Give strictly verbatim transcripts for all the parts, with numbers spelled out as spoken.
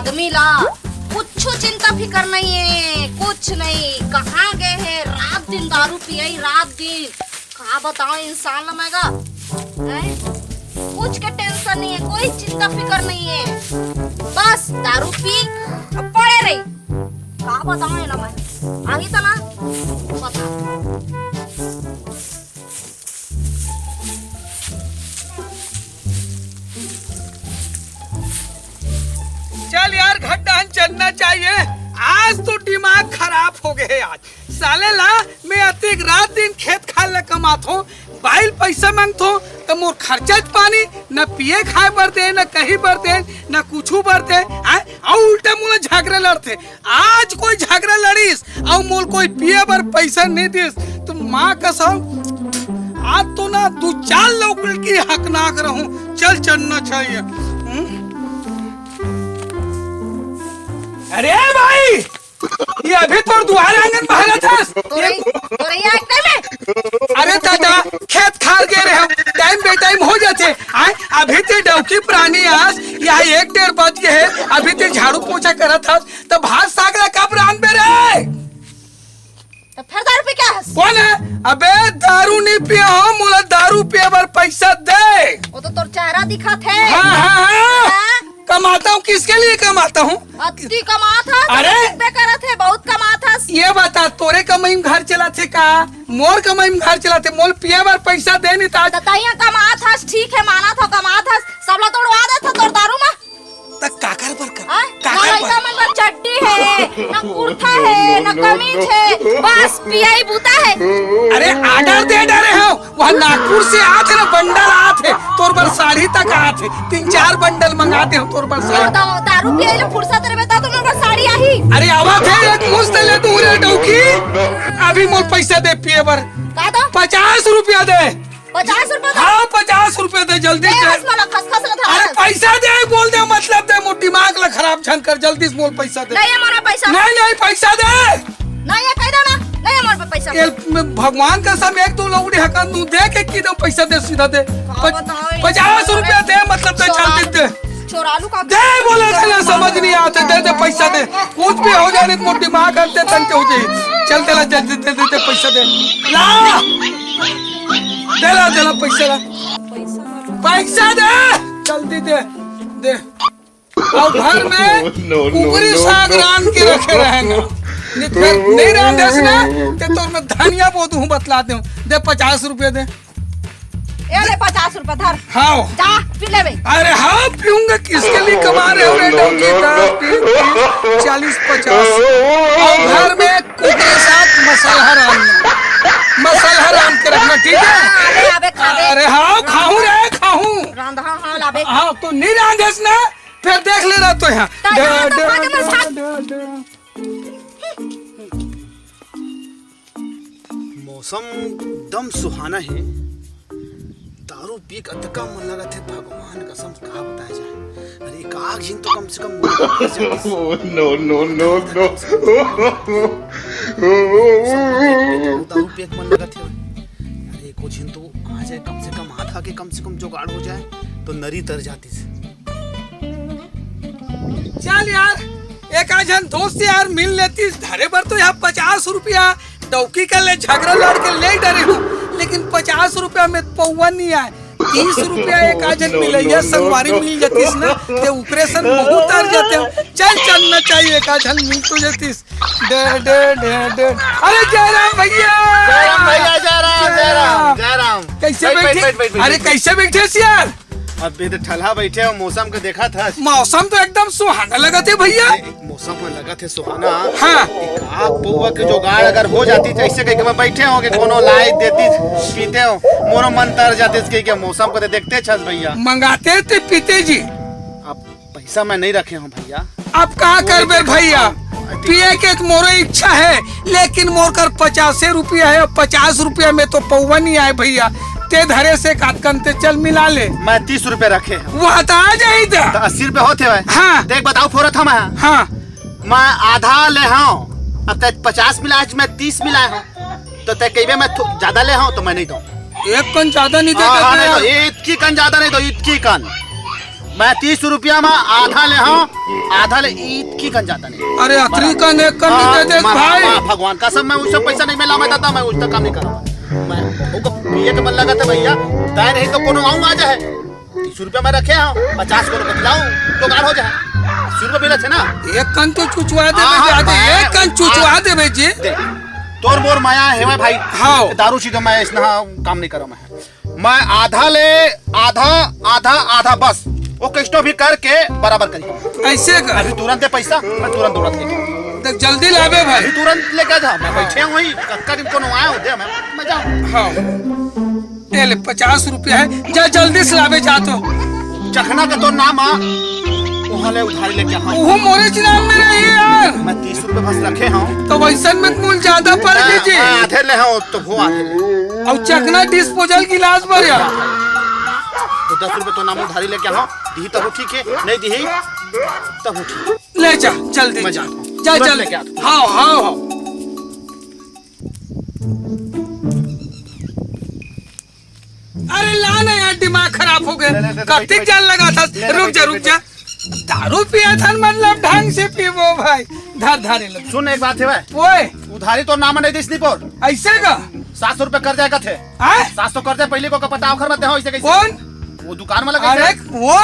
आदमी ला कुछ चिंता फिकर नहीं है, कुछ नहीं। कहाँ गए है? रात दिन दारू पियई, रात दिन। का बताओ इंसान ला मैं गा, हैं? कुछ के टेंशन नहीं है, कोई चिंता फिकर नहीं है। बस दारू पी अब पड़े रही। का बताओ एला मैं, आही त ना बता। चल यार, घर डहन चलना चाहिए। आज तो दिमाग खराब हो गए आज। साले ला, मैं अतेक रात दिन खेत खार ला कमाथो, बाइल पैसा मांगथो, त मोर खर्चा पानी न पिए खाए बर दे, न कहीं बर दे, न कुछू बर दे, हैं? अउ उल्टा मोला झगरा लड़थे। आज कोई झगरा लड़िस अउ मोल कोई पिए बर पैसा नहीं दिस, तो माँ कसम, आज तो ना दू चार लोग की हकनाक रहूं। चल, चलना चाहिए। हम्म? अरे भाई, ये अभी तोर दुआर आंगन बहरत हस। तोरे, तोरे यहाँ एक टाइम है। अरे दादा, खेत खार गे रहे हो, टाइम बेटाइम हो जाथे। आय, अभी ते डौकी प्राणी आस, यहाँ एक डेढ़ बज गए है, अभी ते झाड़ू पोछा करत हस, तो भात साग ला कब रांधबे रे? तो फिर दारू पी क्या हस? कौन है? अबे दारू नहीं पिया हो, मोला दारू पिए बर पैसा दे। वो तो तोर चेहरा दिखत है। हाँ, हाँ, हाँ। हाँ? कमाता हूँ, किसके लिए कमाता हूँ? अति कमात हस, अरे! अति करत है, बहुत कमात हस। ये बता, तोरे कमाई में घर चलाथे का? मोर कमाई में घर चलाथे, मोल पिए बर पैसा दे नहीं ता। त तैया कमात हस, ठीक है, मानत हो कमात हस, सबला तोड़वा देत हो तोर दारू में। त काकर बर कर? आ? काकर ना लइका बर? मन बर चड्डी है, ना कुर्ता है, ना कमीज है, बस पियाई बूता है। अरे order दे डरे हो, वहाँ नागपुर से आथे ना, बंडल आथे, तोर बर साड़ी तक आथे, तीन चार बंडल मंगा दे हम तोर बर साड़ी। तो दारू पिए ले फुर्सत रहे तो तुम्हारे बर साड़ी आही। अरे आवा थे, एक मुश्त ले तू रे डौकी, अभी मोर पैसा दे पिए बर। का दो? पचास रुपया दे। पचास रुपया दे? हाँ, पचास रुपया दे, जल्दी दे दे। बस मोला खसखस ला अरे धरा। पैसा दे, बोल दे, मतलब दे, मोर दिमाग ला खराब झन कर, जल्दी से मोर पैसा दे। नहीं है मोर पैसा। नहीं, नहीं, पैसा दे। नहीं है, कह दो ना, नहीं है मोर पे पैसा। ए, मैं भगवान कसम, एक दो लौड़ी हकन तू दे के की दो, पैसा दे, सीधा दे। का पच-, बताओ, पचास रुपया दे, मतलब दे, चोरा, जल्दी दे। चोरा लू का? दे बोले थे ना, समझ नहीं आते, दे दे पैसा दे। कुछ भी हो जाए, मोर दिमाग अंते तंते हो जाए। चल दे ला, जल्दी दे, दे, दे पैसा दे। ला, दे ला, दे ला पैसा ला। पैसा दे, जल्दी दे, दे। अउ घर में कुकरी साग रांध के रखे रहेंगा। नहीं, फिर नहीं रांधेस ना, ते तोर में धनिया बो दूं, बतला दूं। दे, पचास रुपया दे। ए ले, पचास रुपया धर। हाँ। जा, पी लेबे। अरे हाँ, पीऊंगा, किसके लिए कमा रहे हो रे डौकी का? पी, पी, चालीस पचास। अउ घर में कुकरी साग मसाला रांध, मसाला रांध के रखना, ठीक है? अबे, अबे, खा दे। अरे हाँ, खाऊं रे, खाऊं। रांधा, हाँ, लाबे। हाँ, तो नहीं रांधेस ना, फिर देख ले रहा तो यहाँ। तो यहाँ तो खा के बस भाग। मौसम एकदम सुहाना है। दारू पी के अतका मन लगत है, भगवान कसम, का बताया जाए। अरे, एक आध झिन तो कम से कम मुंह में फंस जाए। Oh, no, no, no, no। दारू पी के मन लगत है। अरे, कुछ झिन तो आ जाए, कम से कम आधा के कम से कम जुगाड़ हो जाए, तो नरी तर जाती। चल यार, एक आध झन दोस्त यार मिल लेतीस, धरे बर तो यहाँ पचास रुपया डौकी का ले झगरा लड़ के ले डरे हूँ, लेकिन पचास रुपया में पौवा नहीं आए। तीस रुपया एक आध झन मिलैया संगवारी मिल जातीस ना, ते ऊपरे सन बहुत तर जाते हो। चल, चलना चाहिए, एक आध झन मिल तो जातीस। Day, day, day, day. अरे जयराम भैया। जयराम भैया, जयराम, जयराम, जयराम। कैसे बैठ, बैठे? बैठ, बैठ, बैठ, अरे बैठ। कैसे बैठे यार? अभी तो ठल्हा बैठे हो, मौसम को देखा था। मौसम तो एकदम सुहाना लगत है भैया। अरे, मौसम में लगत है सुहाना। हाँ। एक आध पौवा के जुगाड़ अगर हो जाती, जैसे कह के मैं बैठे हो कि कोनो लाई देती, पीते हो, मोरो मन तर जाते इसके, क्या मौसम को तो देखते छस भैया। मंगाते ते पीते जी। अब पैसा मैं नहीं रखे हूँ भैया। अब का करबे भैया, पिए के तो मोरो इच्छा है, लेकिन मोर कर पचासे रुपया है, पचास रुपया में तो पौवा नहीं आए भैया। ते धरे से काटकन ते चल मिला ले। मैं तीस रुपया रखे हूँ। वह तो आ जाई दा। तो अस्सी रुपया होते हुए। हाँ। देख बताओ फोरत हम। हाँ। मैं आधा ले हूँ, अब तक पचास मिला है, मैं तीस मिला हूँ, तो तय कहिबे मैं थो-, ज्यादा ले हूँ तो मैं नहीं दूँ। एक कन ज्यादा नहीं दे हाँ, हाँ, देता नहीं यार। दो, इतकी कन ज्यादा नहीं दो, इतकी कन। मैं तीस रुपया में आधा ले हूँ, आधा ले इतकी कन जाता नहीं। अरे, अतरी कन एक कन नहीं हाँ, दे दे मैं, भाई। मैं, भगवान का सब, मैं उससे पैसा नहीं मिला, मैं दादा, मैं उसका काम नहीं करूँ। मैं ओको पिए के मन लगा था भैया, तय नहीं तो कोनो आऊँ आ जाए। तीस रुपया मैं रखे हूँ, पचास को रुपया खिलाऊँ, जुगाड़ हो जाए। अस्सी रुपया मिला थे ना। एक कन तो चुचवा दे हाँ, बे, हाँ, ज्यादा मैं, एक कन चुचवा हाँ, दे बे जी। देख, तोर मोर माया है भाई। हाँ। दारू सी तो मैं इसना काम नहीं करूँ मैं। मैं आधा ले, आधा, आधा, आधा बस। वो कष्टो भी करके बराबर करी। ऐसे कर। अभी तुरंत दे पैसा, मैं तुरंत दौड़त लेके आऊँ। देख, जल्दी लाबे भाई। अभी तुरंत लेके आ जा, मैं हाँ। बैठे हूँ वहीं, कतका दिन कोनो आए हो दे, मैं, मैं जाऊँ। हाँ। ये ले, पचास रुपया है, जा जल्दी से लाबे जा तो। चखना का तो नाम आ, वहाँ ले उधारी लेके आ। वो मोरे च नाम में नहीं है यार। मैं तीस रुपये बस रखे हूँ। तो वैसन में मूल ज्यादा पड़ मैं, गई जी। मैं आधे ले हूँ, तो वो आधे ले। और चखना डिस्पोजल गिलास भर यार। तो दस रुपये तो नाम उधारी लेके आओ, दिही तब ठीक है, नहीं दिही तब ठीक है। ले जा जल्दी। मैं जाता हूँ। जा तुरंत जल्दी। लेके आता हूँ। हाँ, हाँ, हाँ। अरे ला ना यार, दिमाग खराब हो गया। ले, ले, ले, कब बैठ, तक बैठ। जान लगा था? ले, ले, रुक बैठ, जा, बैठ, रुक बैठ। जा। दारू पिया था, मतलब ढंग से पीबो भाई। धर, धर, ये लो। सुन, एक बात है भाई। ओए। उधारी तो नाम नहीं दिस नहीं पर। ऐसे का? सात सौ रुपया कर जाएगा थे। हाँ? सात सौ कर दे, पहले को का पता आखिर मत दे, हो, ऐसे कैसे? कौन? वो दुकान वाला कैसे? अरे वो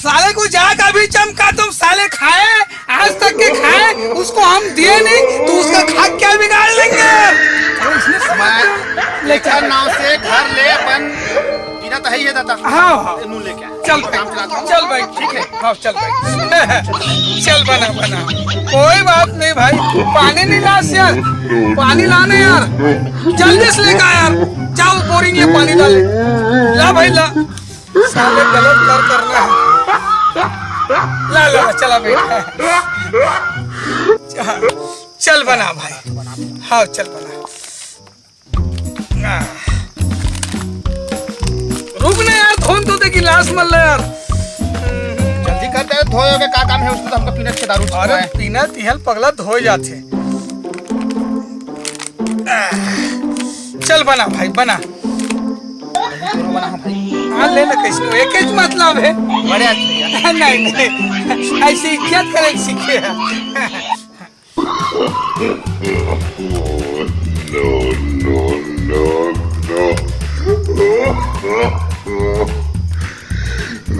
साले को जाकर अभी चमका तुम, साले खाए, आज तक के खाए, उसको हम दिए नहीं, तो उसका खा क्या बिगाड़ लेंगे? तो इसने समझ मैं लिया। ले लेकर चल। नाव से घर ले अपन पीना तो है ही है दादा। हाँ, हाँ। नून लेके आ। चल भाई, काम चला दो। चल भाई। ठीक है। हाँ, चल भाई। चल बना, बना। कोई बात नहीं भाई, पानी नहीं ला यार, पानी लाने यार, जल्दी से लेकर आ यार। जाओ बोरिंग ले पानी डाले। ला भाई ला। साले गलत कर करना है। ला, ला, ला, चला बेटा। चल बना भाई। हाँ, चल बना। हाँ। रुक ना यार, धोन तो दे गिलास मल ला यार। जल्दी कर दे, धोए होगे, का काम है उसको तो हमको पीनट के दारू अरे छुपाए। पीनट तिहल पगला धोए जाथे। चल बना भाई, बना। दोनों बना है भाई। हाँ, ले ना, कैसे एक ही मतलब है। बड़े आदमी यार। नहीं, नहीं, ऐसे इज्जत करे सीखे हैं।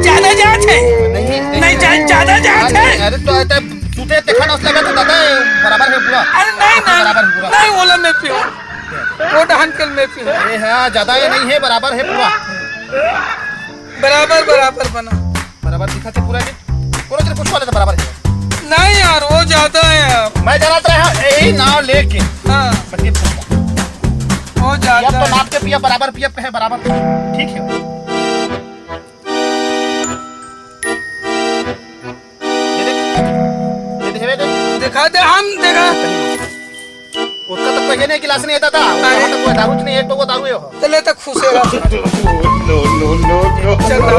ज्यादा जात है। नहीं, नहीं, नहीं, जा-, ज्यादा जात अरे, है। अरे, तो ऐसे सूते देखा ना, उसने कहा तो दादा, बराबर है पूरा। अरे, नहीं, नहीं। बराबर है पूरा। नहीं, ओला मैं पीऊँ। वो डहन के मैं पीऊँ। अरे हाँ, ज्यादा ये नहीं है, बराबर है पूरा। बराबर, बराबर बना। बराबर दिखा थे पूरा के। कोनो तेरे पूछवा ले तो बराबर है। नहीं यार, वो ज्यादा है यार। मैं जाना तो रहा, यही नाव लेके। हाँ। बस ये पूछवा। वो ज्यादा अब तो है। नाप के पिया, बराबर पिया है, बराबर। ठीक है। ये देख, ये देख, ये देख। दिखा दे, हम देखा। उसका तो कोई नहीं, गिलास नहीं आता था। अरे। वहाँ तो कोई दारू नहीं, एक तो वो दारू है हो। चले तो खुश है। No, no, no, no। चल ना।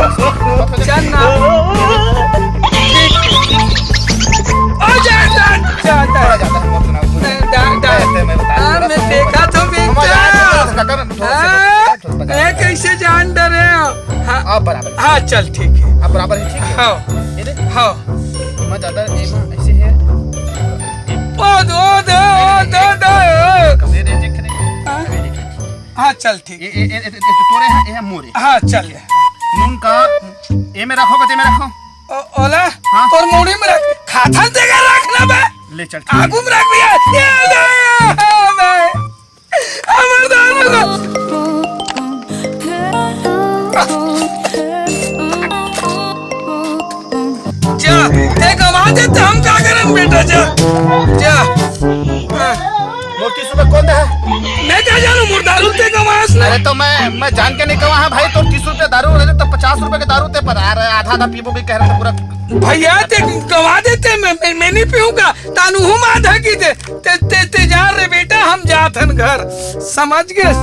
चल ना। आ जा, जा, जा, जा। थोड़ा ज्यादा हम लोग सुनाओ। नहीं, डा-, डा-, ऐसे मैं बता हाँ, दूँ। मैं देखा तो बेटा। मजा आया, काका, मैं थोड़ा सा हाँ, बता, थोड़ा सा बता। मैं कैसे जान डरे हो? हाँ। आप बराबर। हाँ, चल, ठीक है। आप बराबर है, ठीक है? हाँ। ये देख। हाँ। मैं ज्यादा ये ना, ऐसे है। ओ, दो, दो, दो, दो। ये देख, देख, देख। हाँ। ये देख। हाँ, चल, ठीक। ये, ये, ये, ये, ये तोरे है, ये है मोरे। हाँ, चल। नून का, ये में रखो, कते में रखो? ओ-, ओला, हाँ। तोर मुड़ी में रख। खाथन जगह रखना बे। ले चल, ठीक है। आगू में रख भैया। ये ले, हाँ, बे। हमर दादा का। जा, ते कमा दे, ते हम का करन बेटा, जा, जा। हाँ। मोर तीस रुपये कौन दे है? मैं क्या जानू, मोर दारू ते कमास ना। अरे तो मैं, मैं जान के नहीं कमा है भाई, तो तीस रुपये दारू रहे तो पचास रुपये के दारू ते पर आ रहे, आधा आधा पीबो भी कह रहे थे पूरा। भैया ते कमा देते, मैं, मैं, मैं नहीं पीऊंगा, तानू हूँ आधा की दे। ते, ते, ते जा रे बेटा, हम जात हन घर, समझ गए?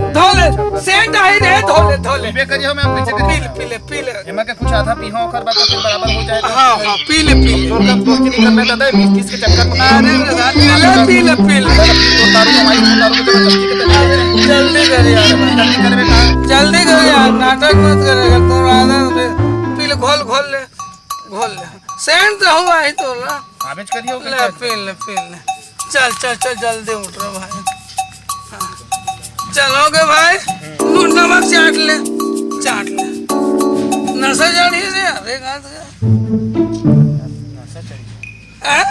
धो ले, सेंट आई रे, धो ले, धो ले। पीबे करियो, मैं पीछे पी ले, पी ले, पी ले। एमा के कुछ आधा पीहा, ओकर बाद तो फिर बराबर हो जाए। हाँ, हाँ, पी ले, पी ले। तोर का दोस्ती नहीं करना दादा, बीस तीस के चक्कर में। अरे दादा, पी ले, पी ले, पी ले। तो दारू कमाई, तो दारू के जबरदस्ती के तो नहीं है। जल्दी कर यार। जल्दी कर बेटा। जल्दी कर यार, नाटक मत कर, अगर तू आधा पी ले, घोल, घोल ले, घोल ले। सेंट तो हुआ ही तो ना। आबेज करियो के ले, पी ले, पी ले। चल, चल, चल, जल्दी उठ रे भाई। हाँ। चल, हो गए भाई। नू-, नमक चाट ले, चाट ले। नशा चढ़ी से, अरे, गाँठ का। नशा चढ़ी। हाँ?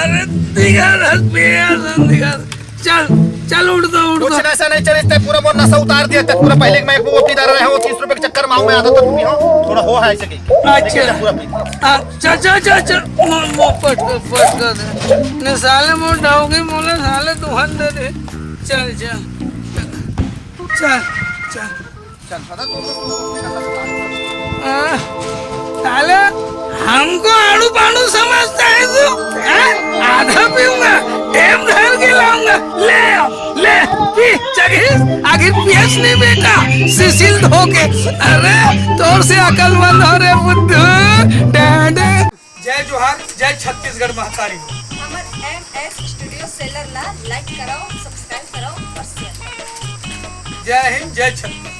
अरे, दिखा दे, पिया दे, दिखा दे। चल, चल, उठ तो, उठ कुछ तो। नशा नहीं चढ़ी, ते पूरा मोर नशा उतार दिया, ते पूरा पहले मैं एक वो पीता रहा है, वो तीस रुपए के चक्कर में आऊं मैं, आधा तो पी हूं, थोड़ा हो है ऐसे की। अच्छा। लेकिन पूरा पी। हाँ, चल, चल, चल, चल, मो-, मो-, पट कर, पट कर दे। ने साले मोर डाउगी मोले साले तुहन दे दे। चल, चल। चल, चल। चल, दादा, तू तो आ, साले, हमको आड़ू पाड़ू समझता है तू? हैं? आधा पीऊंगा, टेम धर के लाऊंगा। ले, ले, पी, चघीस, आखिर पियस नहीं बेटा, सिसिल धो के। अरे, तोर से अकलमंद हो रे बुद्धू। Day, day. जय जोहार, जय छत्तीसगढ़ महतारी हो। हमर एम एस स्टूडियो सेलर ला लाइक कराओ, सब्सक्राइब कराओ और शेयर कराओ। जय हिंद, जय छत्तीसगढ़।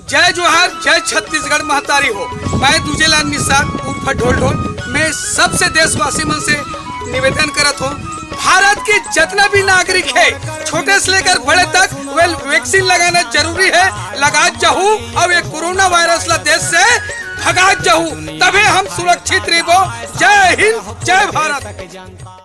जय जोहार, जय छत्तीसगढ़ महतारी हो। मैं दूजेलाल निषाद उर्फ ढोल ढोल। मैं सबसे देशवासी मन से निवेदन करत हूँ, भारत के जितना भी नागरिक है, छोटे से लेकर बड़े तक, वेल, वैक्सीन लगाना जरूरी है। लगा जहू, अब ये कोरोना वायरस ला देश से भगा जहू, तबे हम सुरक्षित रहबो। जय हिंद, जय भारत।